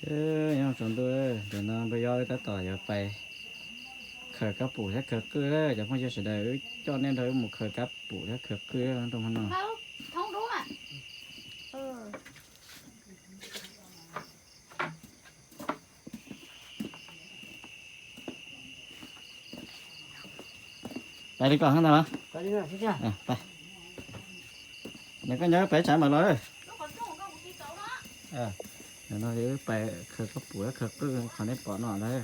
Nyob zoo tsaus ntuj, ntawm no npawg Yob wb tab tom yuav pais khaws kab pum thiab khaws qwj. Cov phooj ywg sawv daws, wb coj nej nrog wb mus khaws kab pum thiab khaws qwj rau hmo no. Pais li ko ntag. Nyob koj nyob pais tsam mam los. No pais khaws kab pum khaws qwj qhov nej pom no ntag.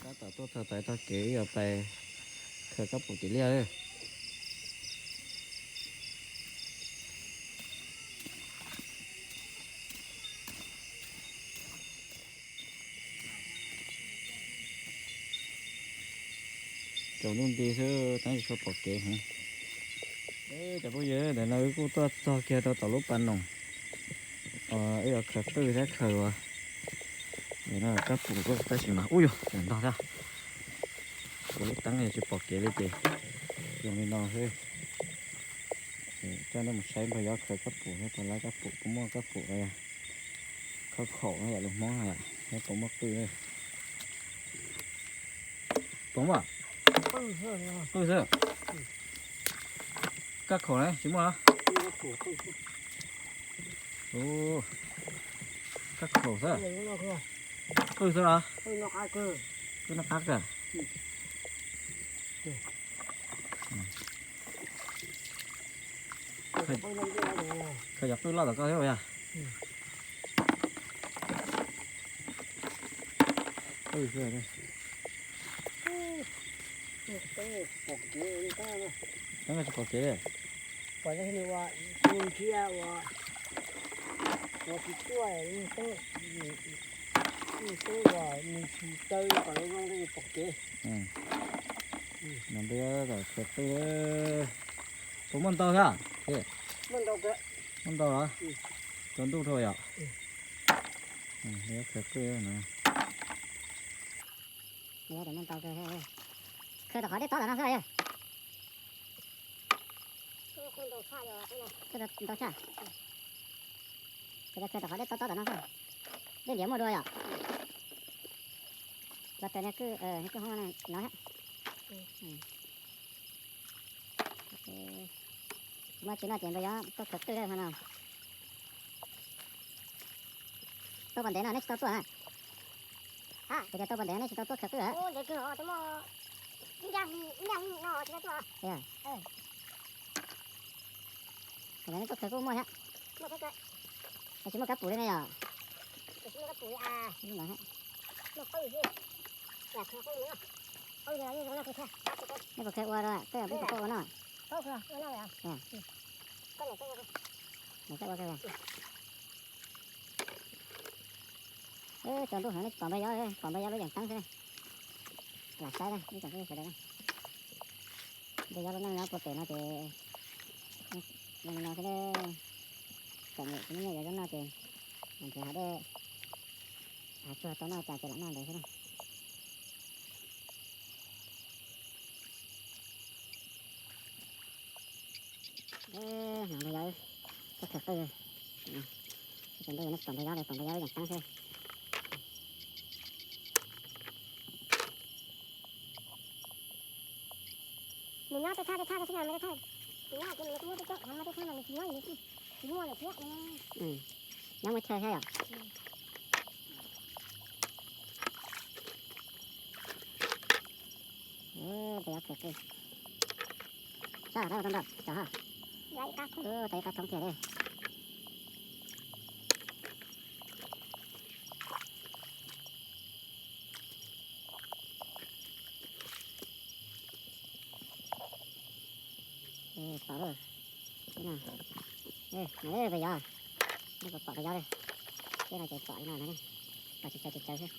Tab tom tuaj txog tau ib tog kev yuav pais khaws kab pum tim liaj. Tsaus ntuj nti xwb tab sis tsis tshua pom kev heev. Cov phooj ywg, ntawm no wb kuj tuaj txog kiag rau tom lub pas noog uas wb yuav khaws qwj thiab khaws uas kab pum tab sis mas ub yuav ntog thiab. Kuv lub teeb yog tsis pom kev li ces zoo li no xwb. Coj nej mus saib npawg Yob khaws kab pum thiab puas laib kab pum, puas muaj kab pum no yog khauj khaum no yom, lus Hmoob no yom, thiab puas muaj qwj. Puas muaj? Qwj xwb. Kab khaum ne tsis muaj los? Kab khaum xwb. Qwj xwb los? Qwj noj qab kawg. Khaws cov qwj loj tom koj thiab yog? Teeb tsis pom kev li. Pom nws ua ntsia ua, ua tsis tuaj, teeb, teeb uas nws tsis taw kom zoo zoo rau yus pom kev. Npawg Yob khaws qwj. Puas muaj ntau thiab? Muaj ntau los? Tsaus ntuj dhau yom. Khaws qwj no. Khaws tom qhov dej tob tom no xwb. Ntau tshaj. Ces khaws tom qhov dej tob tob tom no xwb. Dej ntiav muaj dua yom. Los raws niag kwj, niag kwj hoob no thiab. Muaj tsis noj ces npawg Yob tuaj khaws qwj hmo no. Tau pom ntev no neb tsis tau tuaj na? Kuv tias tau pom ntev neb tsis tau tuaj khaws qwj lawm? Neb tuaj khaws kuj muaj thiab. Es tsis muaj kab pum li ne yom? Neb puas khaws ua rau, koj peb puas khaws ua noj? Tsaus ntuj heev nej tsis pom npawg Yob, pom npawg Yob lub yeem teeb xwb. Lam saib na ib tsoom phooj ywg sawv daws, npawg Yob lub neej nyob puag pem no ces zoo li no xwb. Txom nyem tsis muaj nyiaj yuav zaub noj ces nrhiav hav dej hav tsuag tau noj cas ces lam noj ntawd xwb na. Npawg Yob, koj khaws qwj, ib tsoom phooj ywg nej tsis pom npawg Yob li, pom npawg Yob lub yeem teeb xwb. Nws nyob tej thaj tej thaj xwb na, nws nyob hauv ces nws kuj muaj tej tsob heev no, tej thaj no nws tsis nyob, nws tsis muaj lawm thiab. Nyob muaj chaw thiab yom. Npawg Yob khaws qwj. Sab hauv rau ntawm tso ha. Tau ib qab thoob kiag li. Pom lawm. Npawg Yob, nej puas pom npawg Yob li? Tej no ces pom li no ntag, pom tsis tsawg tsis tsawg xwb.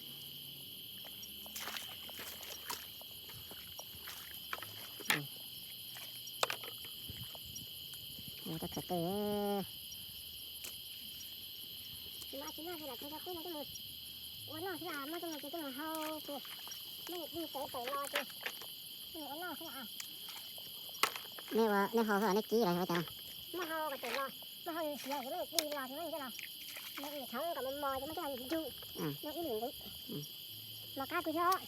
Khaws qwj. Ua noj xwb, muaj coj mus ces coj mus hau ces. Nej ua, nej hau xwb los nej kib los ua cas? Muaj hau kom tawm los, muaj hau siav ces nej dig los ces nej coj los, muaj ib lwm tshauv kom mos mos ces muab coj los ntug, muaj ib lwm ntawd mos qab kawg thiab.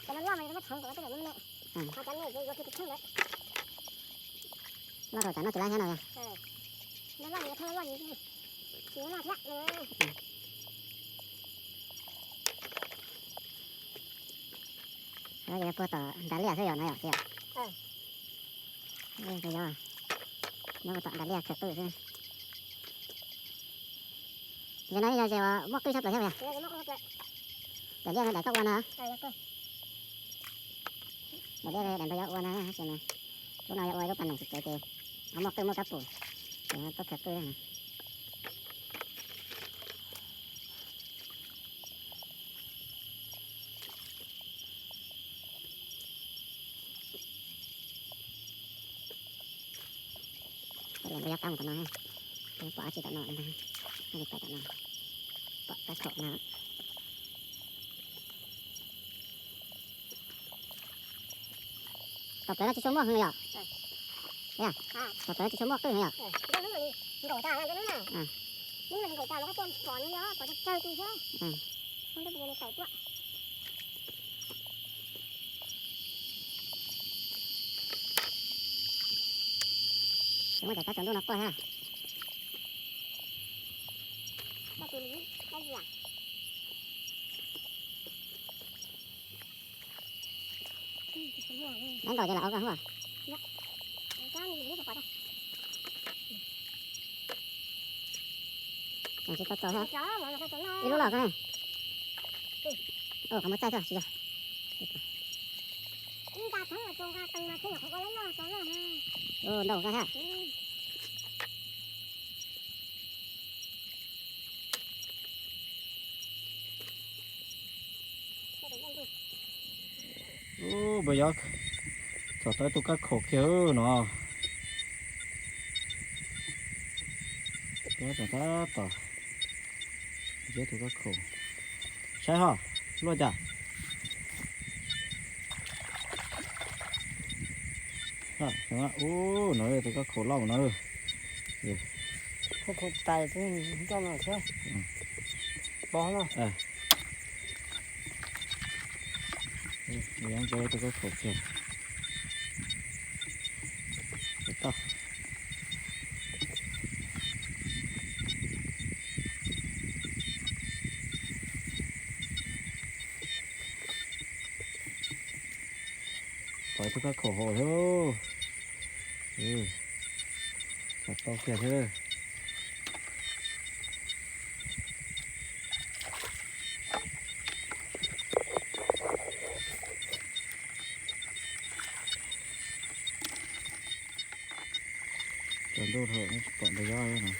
Cov loj loj mas muab tshauv kom tau me me, ho cov me ces yuav kiag tus kheej lawm. Loj rau tsam noj tsis laib thiab no yog. Loj loj ces yuav thauj loj loj ces tsis noj thiab. No yog puag tom nrad liaj xwb yom, no yom, txiv yom. Yog, nyob puag tom nrad liaj khawm qwj xwb. Ces no yog muaj qwj tshaj plaws thiab yog. Daim liaj no daim koj ua no. Daim liaj daim nrog yuav ua no, lub no yuav ua lub pas noom tsis tsev ces ho muaj qwj muaj kab pum ces tuaj khawm qwj. Nrog yuav qab mus tom no, pom dab tsi tom no, pom kab khaum no. Tom plawv no tsis tshua muaj heev yom? Tom plawv no tsis tshua muaj qwj heev yom? Muaj cov kab tsaus ntuj no quaj thiab. Nab nkaum ces lam ua koj hub. Tsis tau txaus thiab. Ib lub los koj ne. Qhov muag txaij tuaj tsis yog. Ntau koj thiab. Ub, npawg Yob txhom tau ib tug kab khaum kiag no. Tab tom, tab tom, ib tug kab khaum. Saib ho, luaj cas. Ub, no tus kab khaum loj no. Khaum tais nroj no thiab. Pov no. Tus kab khaum kiag. Pom tus kab khaum hauv thiab. Txhom tau kiag thiab. Tsaus ntuj dhau no tsis pom npawg Yob no.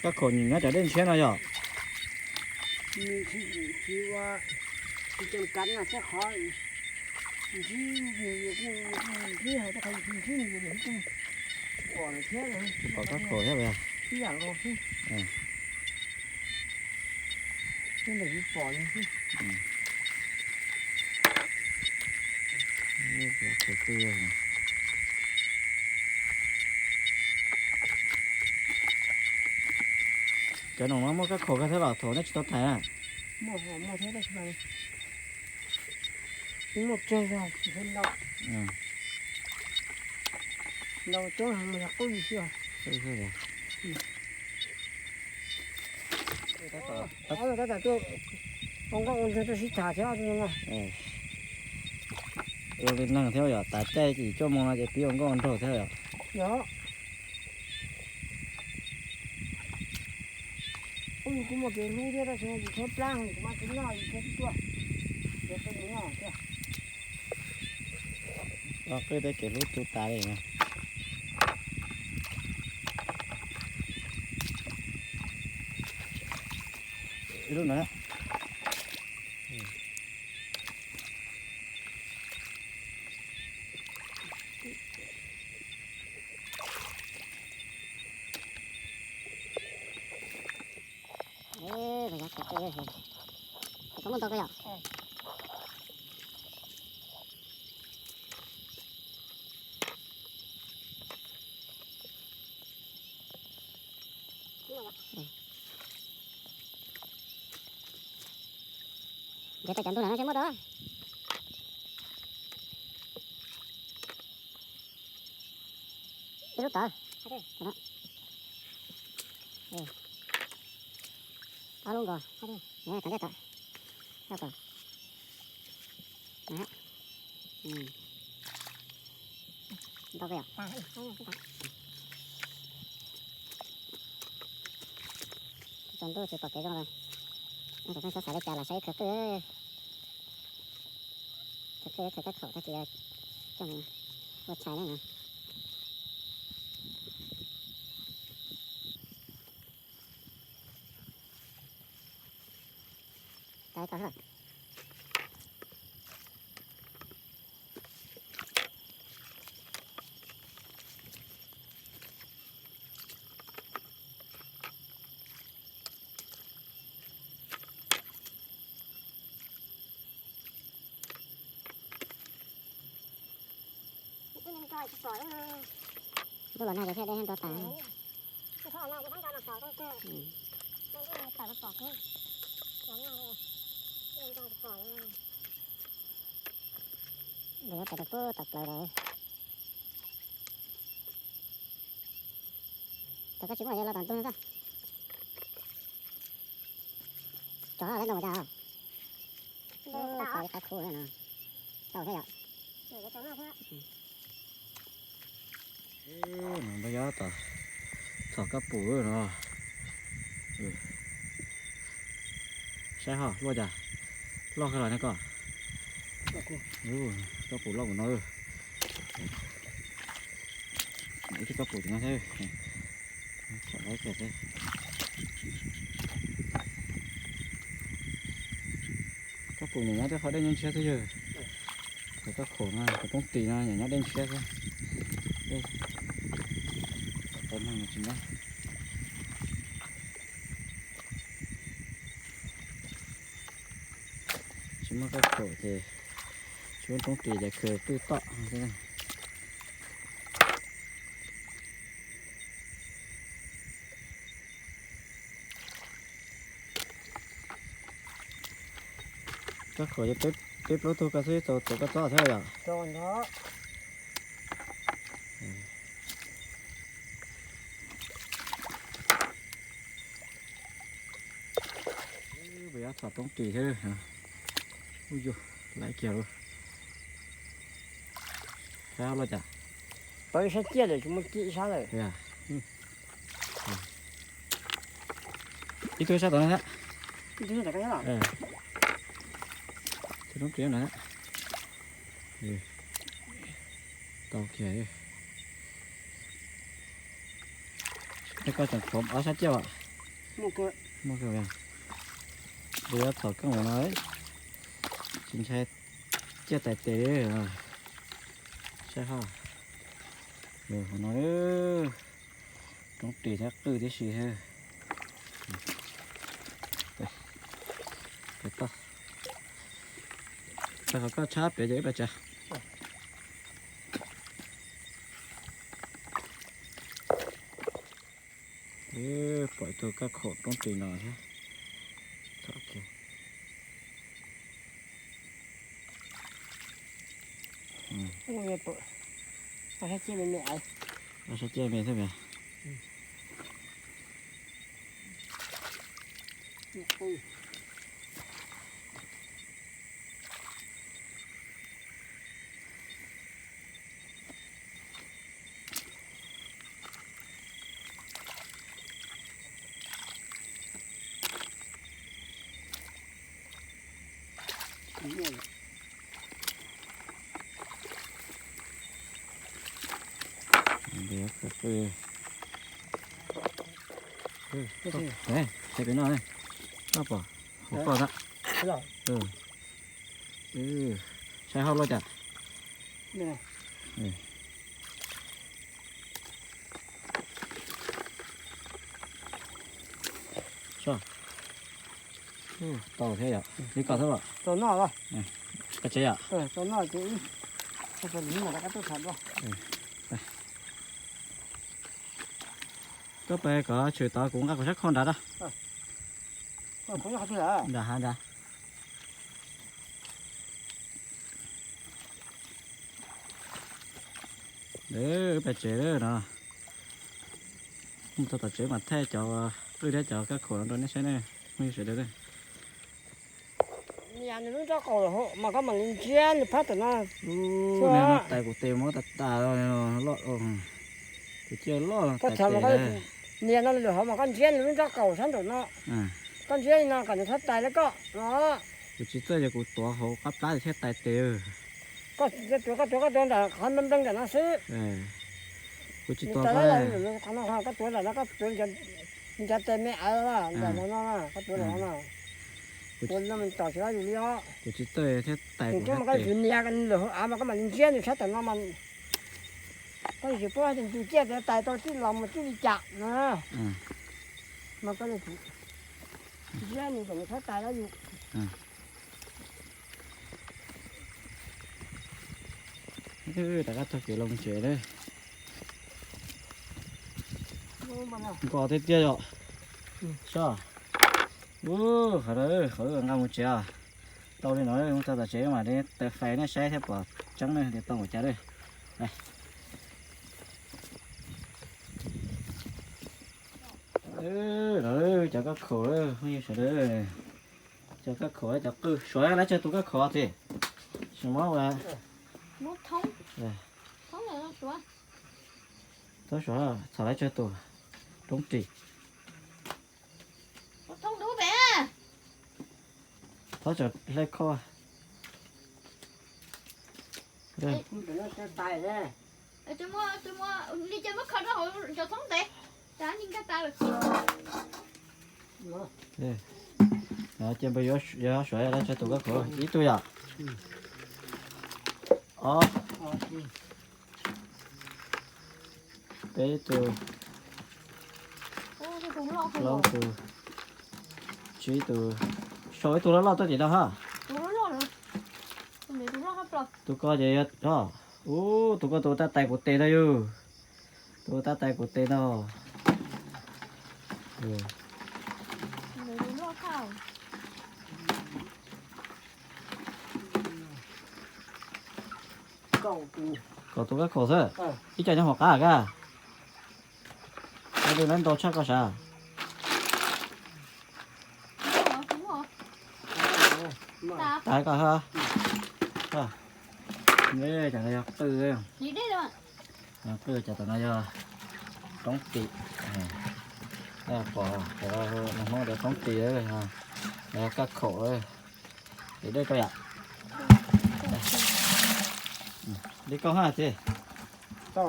Kab khaum nyob cov dej ntshiab no yog. Nws tsis, tsis ua, tsis ceem kav no thiab qhov ntsib, ntsib hauv tej qhov ntsib nws tsis pom thiab. Tsis pom kab khaum thiab. Ib yam nkaus xwb. Tej ntawd tsis pom li xwb. Cov noom no muaj kab khaum kawg thiab los thaum nej tsis tau thaiv na? Muaj, muaj thiab tab sis mas muaj tsawg zog tsis ntau. Ntau coob heev mas yog qub li xwb. Tab tom tuaj ua nkauj ua nraug rau sib tham thiab no. Ua li neeg thiab yom, tas caij yim cuaj moos no ces pib ua nkauj ua nraug thiab yom. Yog. Ub, kuv muaj kev hlub thiab tab sis mas yus tshaib plab heev kuv mam tsis noj yus thiaj tuaj. Ces peb mus noj thiab. Los qwj tej kev hlub tu tas li. Ib lub no. Koj muab ntau koj yom. Nrhiav tau cov ntug no seb muaj dua. Ib lub tawv. Ob lub nkaus. Tawv ntej tawv. Ntau kawg yom. Tsaus ntuj tsis pom kev zoo lawm. Thaum pheej xav xav li cas los saib ib khawv qwj. Khawv qwj khawv kab khaum tag kis coj mus ua tshais na no. Tau tau. Ntuj los nag ces thiaj dej nrov tas. Lawv yuav pais rau pub tom plaws lawm. Cov koj tsis muaj los tom ntug no. Tsov lawv ntaus ua cas? Tau li qab khuv no. Tau thiab yom. Npawg Yob txhom kab pum no. Saib ho luaj cas, loj kawg los ne koj. Kab pum loj mus no. Ib tug kab pum tim no thiab. Txhom lawm thiab. Kab pum niam nyob tej qhov dej ntshiab xwb yog. Cov kab khaum no, cov roob ris no niam nyob dej ntshiab xwb. Dej tau neeg tsis nyob. Tsis muaj kab khaum ces tsis muaj roob ris ces khwv pwj tom xwb. Kab khaum ces peb plaub tug koj xwb tau tuav koj txob thiab yom? Npawg Yob txhom roob ris thiab. Ub yuj, laiv kiag lauj. Sab luaj cas? Tau ib sab ciaj lawm tsis muaj ciaj ib sab lawm. Ib tug sab tom no thiab. Tus roob ris no thiab. Tau kiag. Tej koj tseem tshuav ob sab ciaj os? Muaj kawg. Npawg Yob txhom keej ua no tsis ntshai ciaj tais tes. Saib ho. Hauv no roob ris thiab qwj tib si thiab. Pem toj. Qhov koj tshab pem ces ib pliag tsav. Pom ib tug kab khaum roob ris no thiab. Sab ciaj me thiab. Qw, qw, qw, qw no, noj pom, hauv koj na. Saib hauj lwm cas. Tau thiab yom, li koj xwb os. Tau noj los? Koj tsev yom. Koj pais kom tshwm tod, kuv nqa kuv sab khau nrad da. Nrad hav nrad. Wb pais tsev lawm no. Mus txog tom tsev mas thaij cov qwj thiab cov kab khaum no rau nej saib ne, phooj ywg sawv daws. Nias nws lub nrob qaum mas koj mam li ntsiab nws phab tom no. Tais kuv tes muab tas tas loj. Kuv cia loj tais tes. Nias no lawm hov mas koj ntsiab nws lub nrob qaum sab nraum no. Koj ntsiab li no kom nws txhob tais li koj no. Kuv tsis txawj, yog kuv tuav hauv qab plab thiaj tais tes. Koj tuav, koj tuav, koj tuav ntawm qhov nplees nplees ntawm no xwb. Kuv tsis tuav qhov no, koj tuav ntawm no, koj tuav ncav tes me aiv ntawm no no, koj tuav ntawm no. Kuv tsis txawj thiaj tais kuv. Koj nias lawm hauv av mas koj mam li ntsiab nws sab tom no mas. Koj tsis paub tias ntu ciaj tias tais tau txij los mus txij li cas no. Mas koj ntsiab nws kom nws txhob tais los yus. Rov qab taug kev los mus tsev lawm. Nkos tiag tiag yom. Soj. Ub, qhov no qhov nqa mus tsev os. Tau li no mus txog tom tsev mam li taws fais nej saib thiab pom tseeb ne tias tau npaum cas lawm. Cov kab khaum, phooj ywg sawv daws, cov kab khaum, cov qwj, suav lawv tsawg tus kab khaum txiv? Tsis muab ua. Thoob suav, txhom lawv tsawg tus roob ris. Thoob tsam hle kho. Cia npawg yuav suav lawv tsawg tus kab khaum ib tug yom. Ob, peb tug, plaub tug, tsib tug, saum ib tug loj loj tuaj tim no ha. Tus ko ces yog, ub, tus ko tus tab tais kuv tes no yus. Tus tab tais kuv tes no. Kaum tus kab khaum xwb, ib co nyob hauv qab ka. Lawv ntau tshaj koj sav. Tas koj ha. Cov no yog qwj, qwj cov tom no yog roob ris. Pom cov Hmoob tias roob ris, kab khaum, ris dej rau yom. Li koj ha txiv. Twb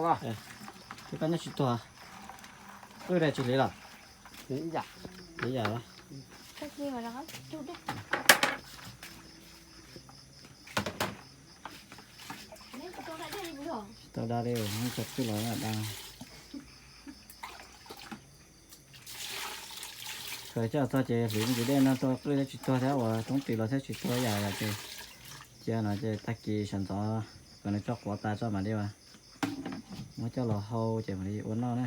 koj nyob tsis tuag, qwj dej tsis hliv los? Hliv yam. Tsis tau da li, tso qwj los da. Khaws coj txog ces hliv ris dej no rau qwj thiaj tsis tuag thiab uas roob ris los thiab tsis tuag yam lawm ces cia no ces tag kis sawv ntxov kom nws tso quav tas tso mam li uas muab coj los hau ces mam li ua noj na.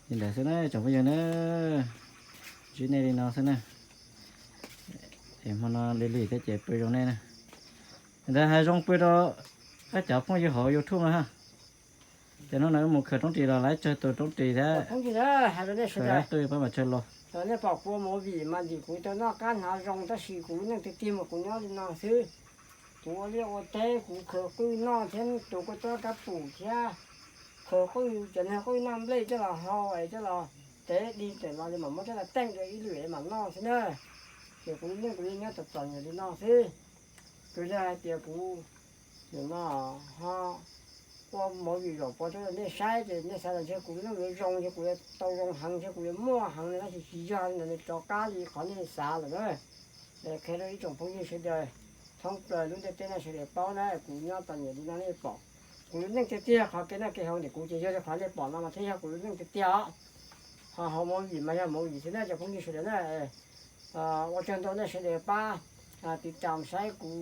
Li ntawd xwb na tsoom phooj ywg na, ntsib nej li no xwb na. Es hmo no lig lig thiab ces pw zoo nej na. Ntawd hais zoo pw rau koj cov phooj ywg hauv YouTube no ha. Ces hnub no wb mus khaws roob ris los lawv tsawg tus roob ris thiab. Khaws qwj pab mas tsawg los. Nej pom kuv mus vim mas ntim kuv tau noj qab hnav zoo tab sis kuv neej tiag tiag mas kuv nyob li no xwb. Kuv ua liaj ua teb kuv khaws qwj noj thiab tus kua txob kab pum thiab khaws qwj cov niag qwj noj nplej coj los hau es coj los tev dig tawm los li mam muab coj los teej rau ib lwm es mam noj xwb na. Ces kuv neej kuv yeej nyob txom txom nyem li no xwb. Kuv yog hais tias kuv nim no ho Ua movie zaum pov rau nej saib ces nej xav tias ntshe kuv lub neej yuav zoo, ntshe kuv yuav tau zoo heev, ntshe kuv yuav muaj heev no, tab sis tsis yog li ntawd, rov qab li qhov nej xav lawm na. Qhia rau ib tsoom phooj ywg sawv daws thoob plaws lub ntiaj teb no sawv daws paub na, kuv nyob txom nyem li no nej pom kuv lub neej tiag tiag, qhov kev noj kev haus ntawm kuv ces yog li qhov nej pom no mas thiaj yog kuv lub neej tiag tiag os. Ho hauv movie mas yog movie xwb na cov phooj ywg sawv daws na. Ua tsaug ntau nej sawv daws pab tiv tam saib kuv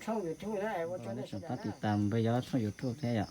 tshooj YouTube na, ua tsaug nej sawv daws na. Tiv tam npawg Yob tshooj YouTube thiab yom.